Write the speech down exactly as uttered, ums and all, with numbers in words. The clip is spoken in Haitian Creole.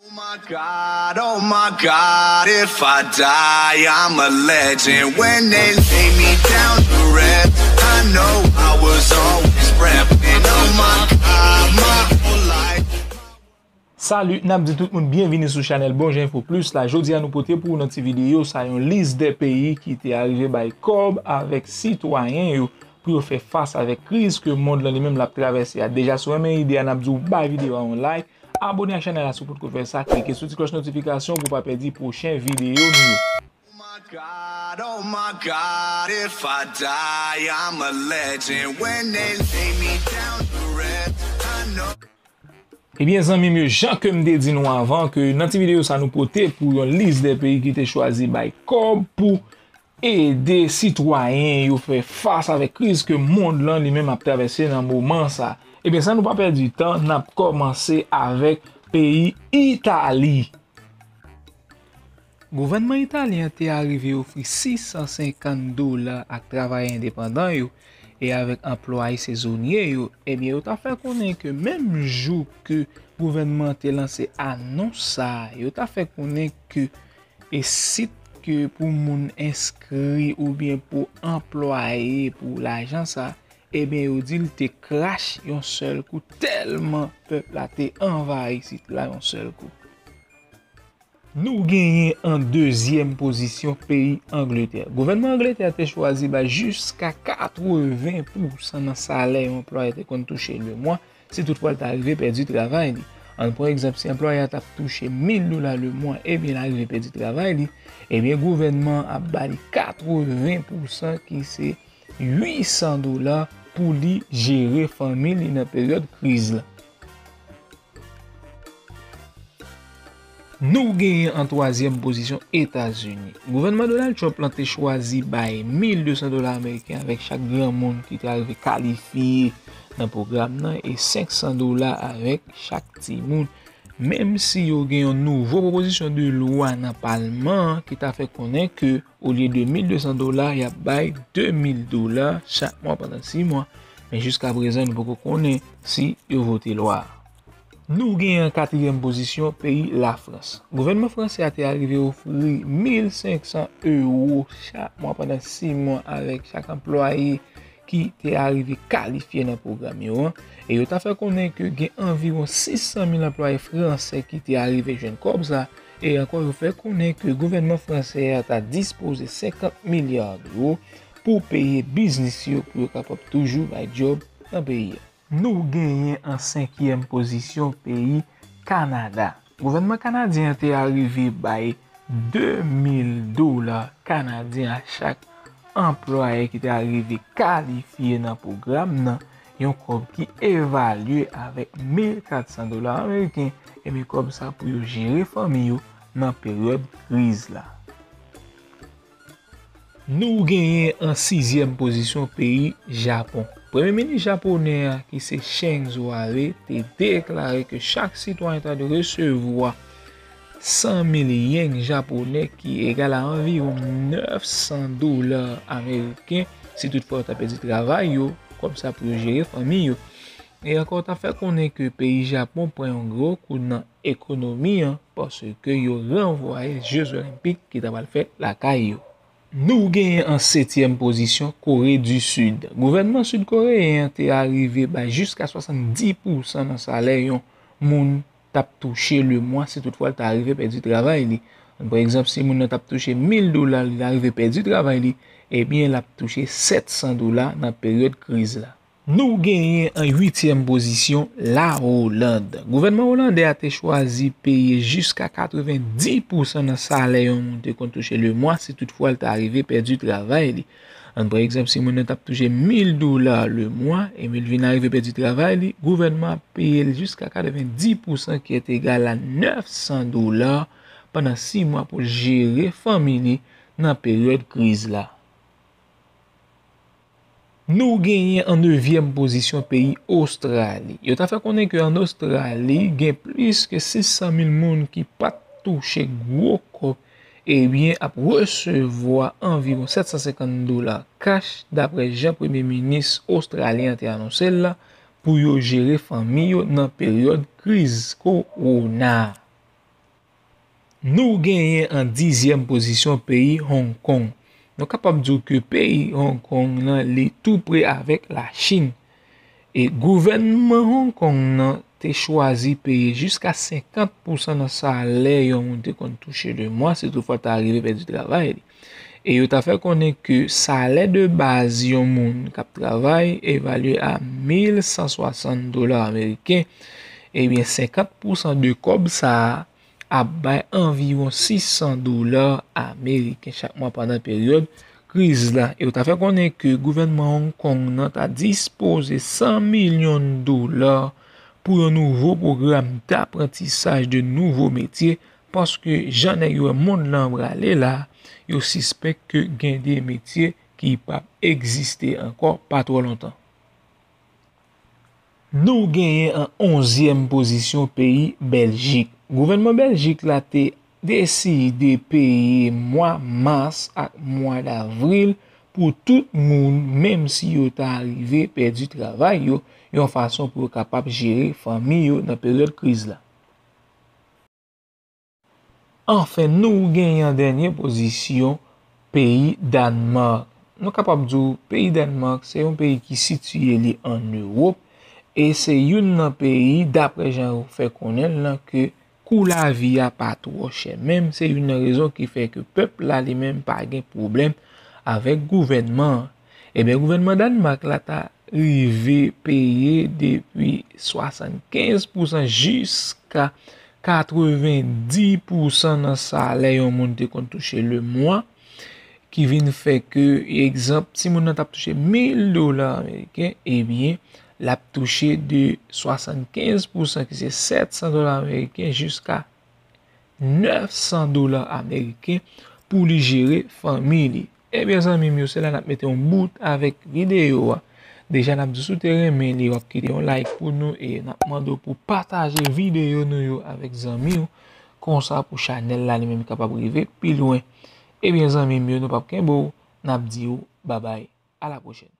Oh my God, oh my God, if I die, I'm a legend. When they lay me down to rest, I know I was always prepping. Oh my God, my whole life. Salut, n ap di tout moun byenvini sou chanèl Bon Jan Info Plus la. Jodi a nou pote pou ou nan ti videyo sa yon lis de peyi ki te arive bay kòb avèk sitwayen yo pou yo fè fas avèk kriz ke mond lan li menm l ap travèse a. Deja si w renmen ide a, n ap di w bay videyo a yon like. Abone ak chanèl la si w potko fè sa, klike sou ti klòch notifikasyon pou w pa pèdi pwochen videyo nou yo. Oh my God, oh my God, if I die, I'm a legend. When they lay me down to rest, I know. Ebyen zanmi m yo, jan ke m te di nou avan, ke nan ti videyo sa nou pote pou yon lis de peyi ki te chwazi bay kòb pou ede sitwayen yo fè fas avèk kriz ke mond lan li menm ap travèse nan moman sa. Ebyen, san nou pa pèdi tan, n ap kòmanse avèk peyi Itali. Gouvènman italyen an te arive ofri sis san senkant dola ak travayè endepandan yo e avèk anplwaye sezonye yo. Ebyen, yo ta fè konnen ke menm jou ke gouvènman an te lanse anons sa, yo ta fè konnen ke e sit ke pou moun enskri oubyen pou anplwaye pou lajan sa, ebyen, yo di l te krache yon sèl kou tèlman pèp la te anvayi sit la yon sèl kou. Nou genyen an dezyèm pozisyon peyi Angletè. Gouvènman Angletè te chwazi bay jiska katreven pousan nan salè yon anplwaye te konn touche lemwa, si toutfwa l ta rive pèdi travay li. Ann pran egzanp, si anplwaye a t ap touche mil dola lemwa, ebyen, l arive pèdi travay li, ebyen, gouvènman an ap ba li katreven pousan, ki se uit san dola, pou li jere fanmi li nan peryòd kriz la. Nou genyen an twazyèm pozisyon Etazini. Gouvènman Donald Trump lan te chwazi bay mil de san dola ameriken avèk chak granmoun ki te arive kalifye nan pwogram nan e senk san dola avèk chak timoun. Menm si yo gen yon nouvo pwopozisyon de lwa nan palman an ki ta fè konnen ke olye de mil de san dola, y ap bay de mil dola chak mwa pandan sis mwa, men jiska prezan nou poko konnen si yo vote lwa a. Nou genyen an katriyèm pozisyon peyi Lafrans. Gouvènman fransè a te arive ofri mil senk san ewo chak mwa pandan sis mwa avèk chak anplwaye ki te arive kalifye nan pwogram yo an. E yo ta fè konnen ke gen anviwon sis san mil anplwaye fransè ki te arive jwenn kòb sa. E ankò, yo fè konnen ke gouvènman fransè a ta dispoze senkant milya dola pou peye biznis yo pou yo kapab toujou bay djòb nan peyi a. Nou genyen an senkyèm pozisyon peyi Kanada. Gouvènman kanadyen an te arive bay de mil dola kanadyen a chak anplwaye ki te arive kalifye nan pwogram nan, yon kòb ki evalye avèk mil kat san dola ameriken, ebyen kòb sa pou yo jere fanmi yo nan peryòd kriz la. Nou genyen an sizyèm pozisyon peyi Japon. Premye minis japonè a, ki se Shinzo Abe, te deklare ke chak sitwayen ta dwe resevwa san mil yen japonè, ki egal a anviwon nèf san dola ameriken, si toutfwa yo ta pèdi travay yo, kòb sa pou yo jere fanmi yo. E ankò, ta fè konnen ke peyi Japon pran yon gwo kou nan ekonomi an, paske yo ranvwaye Jeux Olympiques ki ta pral fèt lakay yo. Nou genyen an setyèm pozisyon Kore di Sid. Gouvènman sid koreyen an te arive bay jiska swasanndis pousan nan salè yon moun t ap touche lemwa si toutfwa l ta rive pèdi travay li. Pa egzanp, si moun nan t ap touche mil dola, li ta rive pèdi travay li, ebyen, l ap touche sèt san dola nan peryòd kriz la. Nou genyen an uityèm pozisyon La Oland. Gouvènman olandè a te chwazi peye jiska katrevenndis pousan nan salè yon moun te konn touche lemwa si toutfwa l ta rive pèdi travay li. Ann pran egzanp, si moun nan t ap touche mil dola lemwa, e li vin arive pèdi travay li, gouvènman ap peye l jiska katrevenndis pousan, ki est égal à nèf san dola, pandan sis mwa pou l jere fanmi li nan peryòd kriz la. Nou genyen an nevyèm pozisyon peyi Ostrali. Yo ta fè konnen ke an Ostrali, gen plis ke sis san mil moun ki pa t touche gwo kòb, ebyen, ap resevwa anviwon sèt san senkant dola kach, daprè jan premye minis ostralyen an te anonse l la, pou yo jere fanmi yo nan peryòd kriz kowona a. Nou genyen an dizyèm pozisyon peyi Hong Kong. Nou kapab di w ke peyi Hong Kong nan li tou pre avèk Lachin. E gouvènman Hong Kong nan te chwazi peye jiska senkant pousan nan salè yon moun te konn touche le mwa, si toutfwa ta rive pèdi travay li. E yo ta fè konnen ke salè de baz yon moun k ap travay evalye a mil san swasant dola ameriken, ebyen, senkant pousan de kòb sa a ap bay anviwon sis san dola ameriken chak mwa pandan peryòd kriz la. E yo ta fè konnen ke gouvènman Hong Kong nan ta dispoze san milyon dola pou yon nouvo pwogram daprantisaj de nouvo metye, paske jan nèg yo wè mond lan prale la, yo sispèk ke gen de metye ki p ap egziste ankò pa twò lontan. Nou genyen an onzyèm pozisyon peyi Bèljik. Gouvènman Bèljik la te deside peye mwa mas ak mwa davril pou tout moun, menm si yo ta rive pèdi travay yo, yon fason pou yo kapab jere fanmi yo nan peryòd kriz la. Anfen, nou genyen an dènye pozisyon, peyi Dànmak. Nou kapab di w, peyi Dànmak, se yon peyi ki sitiye li ann Ewòp, e se youn nan peyi, daprè jan yo fè konnen l lan, ke kou lavi a pa twò chè menm, se youn nan rezon ki fè ke pèp la li menm pa gen pwoblèm avèk gouvènman an. Ebyen, gouvènman Dànmak la ta rive peye depi swasannkenz pousan jiska katrevendis pousan nan salè yon moun te konn touche le mwa, ki vin fè ke, egzanp, si moun nan t ap touche mil dola ameriken, ebyen, l ap touche de swasannkenz pousan, ki se sèt san dola ameriken, jiska nèf san dola ameriken pou li jere fanmi li. Ebyen, zanmi m yo, se la n ap mete yon bout avèk videyo a. Deja, n ap di si w te renmen li, w ap kite yon like pou nou e n ap mande w pou pataje videyo nou yo avèk zanmi w. Konsa, pou chanèl la li menm kapab rive pi lwen. Ebyen, zanmi m yo, nou p ap kenbe w, n ap di w babay, a la pwochèn.